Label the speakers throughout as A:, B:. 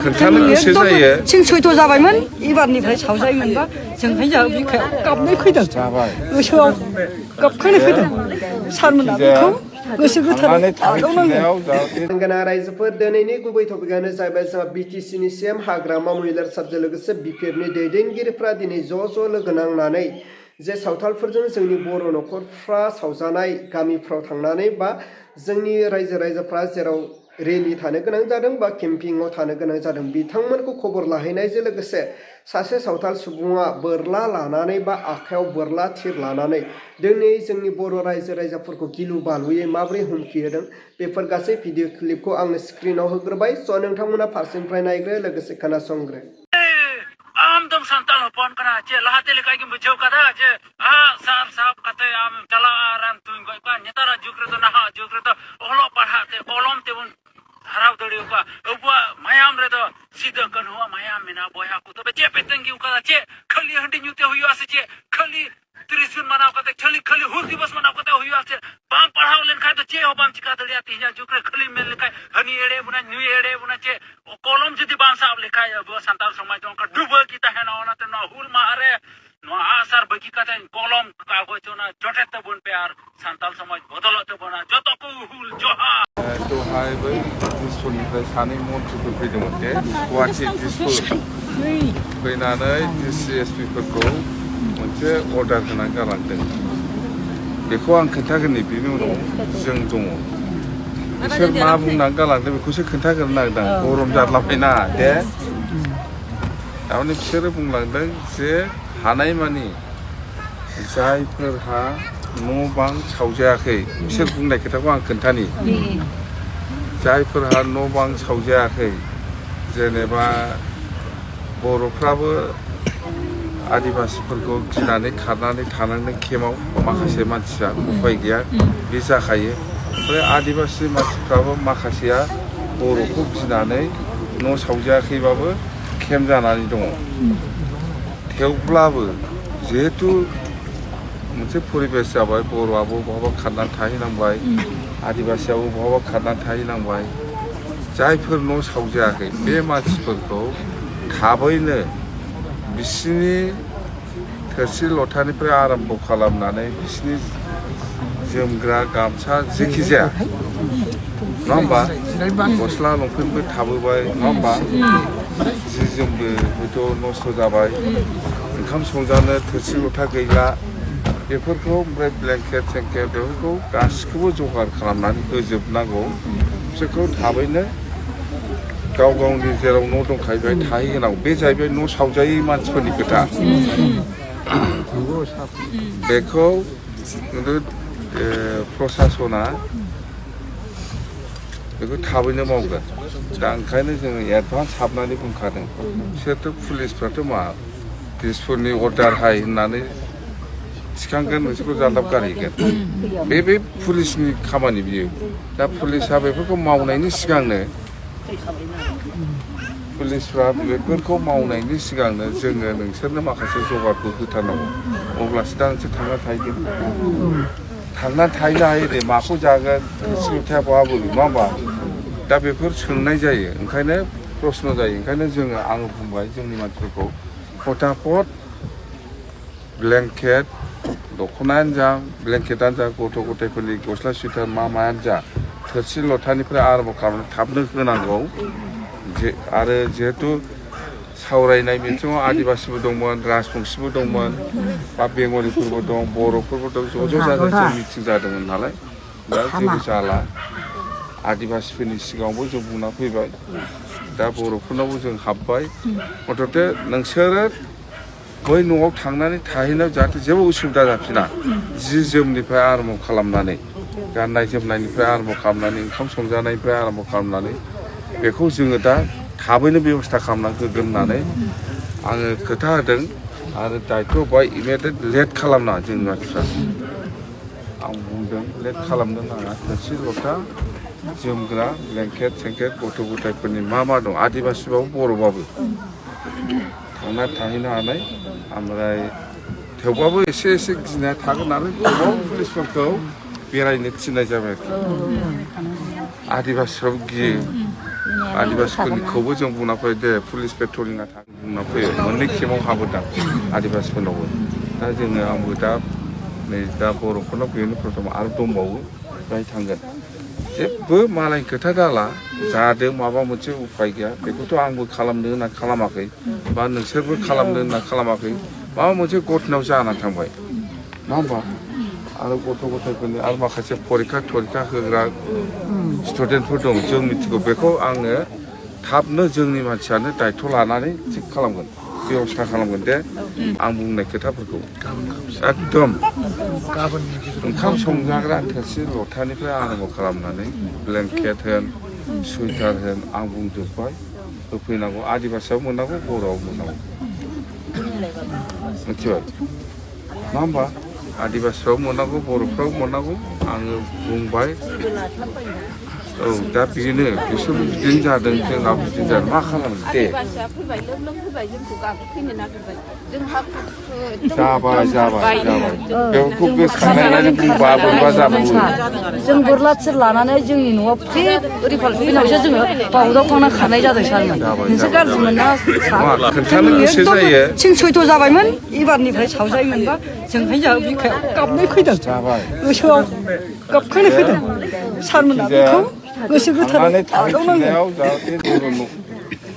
A: खोन्थानो गोसो जायो
B: जों सैथ' जाबायमोन एबारनिफ्राय सावजायोमोनबा जों हिनजाव बिखायाव गाबनाय फैदों गोसोआव गाबखांनाय फैदों सारमोना बेखौ गोसो गोथारै आजावनांगौ
C: तेलेंगाना रायजोफोर दिनैनि गुबै टपिकआनो जाहैबाय जोंहा बिटिसिनि सिएम हाग्रामा महिलार साबजों लोगोसे बिपिएफनि दैदेनगिरिफ्रा दिनै ज' लोगो नांनानै जे सावथालफोरजों जोंनि बर' न'खरफ्रा सावजानाय गामिफ्राव थांनानै बा जोंनि रायजो राजाफ्रा जेराव रेलि थानो गोनां जादों बा केम्पिंआव थानो गोनां जादों बिथांमोनखौ खबर लाहैनायजों लोगोसे सासे सावथाल सुबुङा बोरला लानानै बा आखायाव बोरला थिर लानानै दिनै जोंनि बर' रायजो राजाफोरखौ गिलु बालुयै माबोरै हुमखि होदों बेफोर गासै भिडिअ क्लिपखौ आङो स्क्रिनाव होग्रोबाय स' नोंथांमोना फारसेनिफ्राय नायग्रो लोगोसे खोनासंग्रो
D: आमदम सान्ताल हपन कना चे लाहाते लेकाय कि बुझौ कदा चे आ सार साब कते आम चला आराम तुइ गय का नेतारा जुग्रे तो नहा जुग्रे तो ओलो पढ़ाते ओलम तेबुन हराव दड़ियो का उबा मायाम रे तो सीधा कन्हुआ मायाम मिना बोया को तो चे पेतंगी उका चे खली हंडी न्यूते हुई आसे चे खली 30 जून मनाव कते खली हुल दिवस मनाव कते हुई आसे बाम पढ़ाव लेन खाय तो चे हो बाम चिका दड़िया तिजा जुग्रे खली मेल लेखाय हनी एड़े बुना न्यू एड़े बुना चे कलम जदि बाम साब लेखाय अब संताल समाज तो का डुब की तहे ना होना तो ना हुल मारे नो आसार बकी कते कलम कागज ना जटे त बुन पे आर संताल समाज बदलत बना जत को हुल जोहा
A: दहाय बै दिसपुरनिफ्राय सानै मन्थ्रिफोर फैदोंमोन दे गुवाहाटि दिसपुर फैनानै डिसि-एसपिफोरखौ मोनसे अर्डार होनानै गालांदों बेखौ आं खोन्थागोननि बेनि उनाव जों दङ बिसोर मा बुंनानै गालांदों बेखौसो खोन्थाग्रोनो नागिरदों गरम जाद्लाबायना दे थारमाने बिसोरो बुंलांदों जे हानायमानि जायफोरहा न' बां सावजायाखै बिसोर बुंनाय खोथाखौ आं खोन्थानि जायफोरहा न' बां सावजायाखै जेनेबा बर'फ्राबो आदिबासिफोरखौ गिनानै खारनानै थानांदों केम्पआव माखासे मानसिया उपाय गैया बे जाखायो ओमफ्राय आदिबासि मानसिफ्राबो माखासेया बर'खौ गिनानै न' सावजायाखैबाबो केम्प जानानै दङ थेवब्लाबो जिहेतु मोनसे परिबेस जाबाय बर'आबो बहाबा खारनानै थाहैनांबाय आदिबासियाबो बहाबा खारनानै थाहैनांबाय जायफोर न' सावजायाखै बे मानसिफोरखौ थाबैनो बिसिनि थोरसि लथानिफ्राय आराम्भ खालामनानै बिसिनि जोमग्रा गामसा जेखि जाया नङा होमबा गस्ला लंपेन्टबो थाबोबाय नङा होमबा जि जोमबो हयथ' नस्थ' जाबाय ओंखाम संजानो थोरसि लथा गैला बेफोरखौ ओमफ्राय ब्लेंकेट सेंकेट बेफोरखौ गासिखौबो जगार खालामनानै होजोबनांगौ बिसोरखौ थाबैनो गाव गावनि जेराव न' दंखायो बेहाय थाहैहोनांगौ बे जाहैबाय न' सावजायै मानसिफोरनि खोथा बेखौ खिन्थु प्रसासना बेखौ थाबैनो मावगोन दा ओंखायनो जोङो एडभान्स हाबनानै बुंखादों बिसोरथ' पुलिसफ्राथ' मा दिसपुरनि अर्डार हाय होननानै थिखांगोन नोंसोरखौ जान्दाब गारहैगोन बे पुलिसनि खामानि बियो दा पुलिसा बेफोरखौ मावनायनि सिगांनो पुलिसफ्रा बेफोरखौ मावनायनि सिगांनो जोङो नोंसोरनो माखासे जगारखौ होथारनांगौ अब्लासो दा नोंसोर थांना थाहैगोन थांनानै थाहैनो हायो दे माखौ जागोन थोरसि लथाया बहा बोरो नङा होमबा दा बेफोर सोंनाय जायो ओंखायनो प्रश्न जायो ओंखायनो जोङो आङो बुंबाय जोंनि मानसिफोरखौ फटाफट ब्लेंकेट दख'नायानो जा ब्लेंकेटानो जा गथ' गथायफोरनि गस्ला सुइटार मायानो जा थोरसि लथानिफ्राय आराम्भ खालामनानै थाबनो होनांगौ आरो जिहेतु सावरायनाय बिथिङाव आदिबासिबो दंमोन राजबंसिबो दंमोन बा बेंगलिफोरबो दं बर'फोरबो दं ज' जाजाय मिटिं जादोंमोन नालाय दा जेबो जाला आदिबासिफोरनि सिगाङावबो जों बुंना फैबाय दा बर'फोरनावबो जों हाबबाय मथथे नोंसोरो बै न'आव थांनानै थाहैनायाव जाहाथे जेबो उसुबिदा जाफिना जि जोमनिफ्राय आराम्भ खालामनानै गाननाय जोमनायनिफ्राय आराम्भ खालामनानै ओंखाम संजानायनिफ्राय आराम्भ खालामनानै बेखौ जोङो दा थाबैनो बेबस्था खालामनानै होगोन होननानै आङो खोथा होदों आरो दायथ' बाय इमिडियेट लेट खालामनाङा जोंनि मानसिफ्रा आं बुंदों लेट खालामनो नाङा थोरसि लथा जोमग्रा ब्लेंकेट सेंकेट गथ' गथायफोरनि मा दं आदिबासिबाबो बर'बाबो थांना थाहैनो हानाय ओमफ्राय थेवबाबो एसे गिनाया थागोन नालाय गोबां पुलिसफोरखौ बेरायनो थिननाय जाबाय आदिबासिफ्राबो गियो आदिबासिफोरनिखौबो जों बुंना फैयो दे पुलिस पेट्रलिंआ बुंना फैयो मोननै खेबाव हाबोदों आदिबासिफोरनावबो दा जोङो आंबो दा नै दा बर'फोरनाव बेनो प्रथम आरो दंबावो बेहाय थांगोन जेबो मालायनि खोथा दाला जादों माबा मोनसे उफाय गैया बेखौथ' आंबो खालामनो होनना खालामाखै बा नोंसोरबो खालामनो होनना खालामाखै माबा मोनसे घटनायाव जानानै थांबाय नङा होमबा आरो गथ' गथायफोरनि आरो माखासे फरिखा होग्रा स्टुडेन्टफोर दं जों मिथिगौ बेखौ आङो थाबनो जोंनि मानसियानो दायथ' लानानै थिग खालामगोन बेबस्था खालामगोन दे आं बुंनाय खोथाफोरखौ एकदम ओंखाम संजाग्रा थोरसि लथानिफ्राय आराम्भ खालामनानै ब्लेंकेट होन सुइटार होन आं बुंजोब्बाय होफैनांगौ आदिबासियाव मोननांगौ बर'आव मोननांगौ मिथिबाय नङा होमबा आदिबासिफ्राव मोननांगौ बर'फ्राव मोननांगौ आङो बुंबाय औ दा बेनो बिसोरबो बिदिनो जादों जोंहाबो बिदिनो जादों मा खालामनो दे जाबाय बेखौ गोसोखांनानै बुंबा बोरैबा जाबावो
B: जों बोरला थिर लानानै जोंनि न'आव फ्रि ओरै फालफिनावसो जोङो बावदाव खांना खानाय जादों सारमोन नोंसोर गाज्रि मोना
A: खोन्थानो गोसो जायो
B: थिन सयथ' जाबायमोन एबारनिफ्राय सावजायोमोनबा जों हिनजाव बिखायाव गाबनाय फैदों गोसोआव गाबखांनाय फैदों सारमोना बेखौ गोसो गोथारै
A: थांफिननायाव जाहाथे जेबो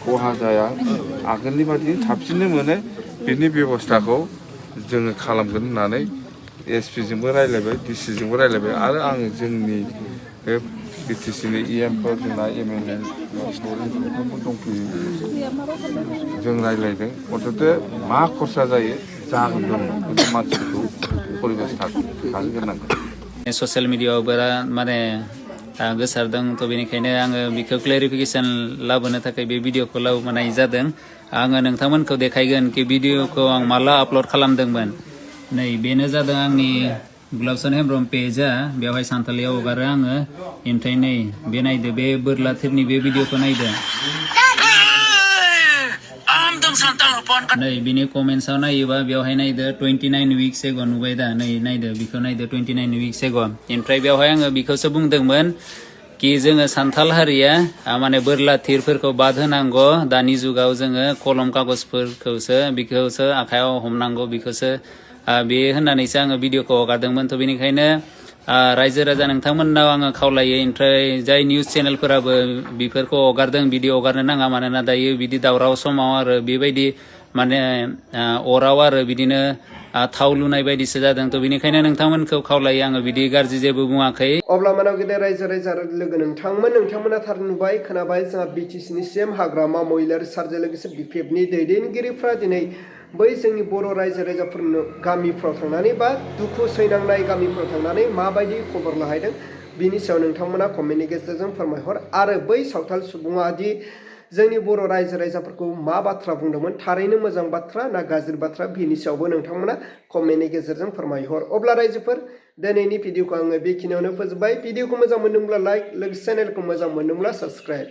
A: खहा जाया आगोलनि बादि थाबसिननो मोनो बिनि बेबस्थाखौ जोङो खालामगोन होननानै एसपिजोंबो रायज्लायबाय डिसिजोंबो रायज्लायबाय आरो आङो जोंनि बे बिटिसिनि इएमफोर जोंना एमएलए दंफैयो जों रायज्लायदों अन्त'थे मा खरसा जायो जागोन जों खिन्थु मानसिफोरखौ परिबेस थाहोग्रोनांगोन
E: ससियेल मिडियायाव बिराद माने गोसारदों थ' बेनिखायनो आङो बेखौ क्लेरिफिकेसन लाबोनो थाखाय बे भिडिअखौ लाबोनाय जादों आङो नोंथांमोनखौ देखायगोन कि भिडिअखौ आं माला आपल'ड खालामदोंमोन नै बेनो जादों आंनि गुलाबसान हेम्ब्रम पेजआ बेवहाय सानथालियाव हगारो आङो ओमफ्राय नै बे नायदो बे बोरला थिरनि बे भिडिअखौ नायदो नै बिनि कमेन्ट्सआव नायोबा बेवहाय नायदो 29 विक्स एग' नुबाय दा नै नायदो बेखौ नायदो 29 विक्स एग' ओमफ्राय बेवहाय आङो बेखौसो बुंदोंमोन कि जोङो सान्थाल हारिया माने बोरला थिरफोरखौ बाद होनांगौ दानि जुगाव जोङो कलम कागजफोरखौसो बेखौसो आखायाव हमनांगौ बेखौसो बे होननानैसो आङो भिडिअखौ हगारदोंमोन थ' बेनिखायनो रायजो राजा नोंथांमोननाव आङो खावलायो ओमफ्राय जाय निउस चेनेलफोराबो बेफोरखौ हगारदों बिदि हगारनो नाङा मानोना दायो बिदि दावराव समाव आरो बेबायदि माने अराव आरो बिदिनो थाव लुनाय बायदिसो जादों थ' बेनिखायनो नोंथांमोनखौ खावलायो आङो बिदि गाज्रि जेबो बुङाखै
C: अब्ला मानाव गेदेर रायजो राजा लोगो नोंथांमोना थार नुबाय खोनाबाय जोंहा बिटिसिनि सिएम हाग्रामा महिलार सारजों लोगोसे बिपिएफनि दैदेनगिरिफ्रा दिनै बै जोंनि बर' रायजो राजाफोरनो गामिफ्राव थांनानै बा दुखु सैनांनाय गामिफ्राव थांनानै माबायदि खबर लाहैदों बिनि सायाव नोंथांमोना कमेन्टनि गेजेरजों फोरमायहर आरो बै सावथाल सुबुङा दि जोंनि बर' रायजो राजाफोरखौ मा बाथ्रा बुंदोंमोन थारैनो मोजां बाथ्रा ना गाज्रि बाथ्रा बिनि सायावबो नोंथांमोना कमेन्टनि गेजेरजों फोरमायहर अब्ला रायजोफोर दिनैनि भिडिअखौ आङो बेखिनियावनो फोजोबबाय भिडिअखौ मोजां मोनदोंब्ला लाइक लोगोसे चेनेलखौ मोजां मोनदोंब्ला साबस्क्राइब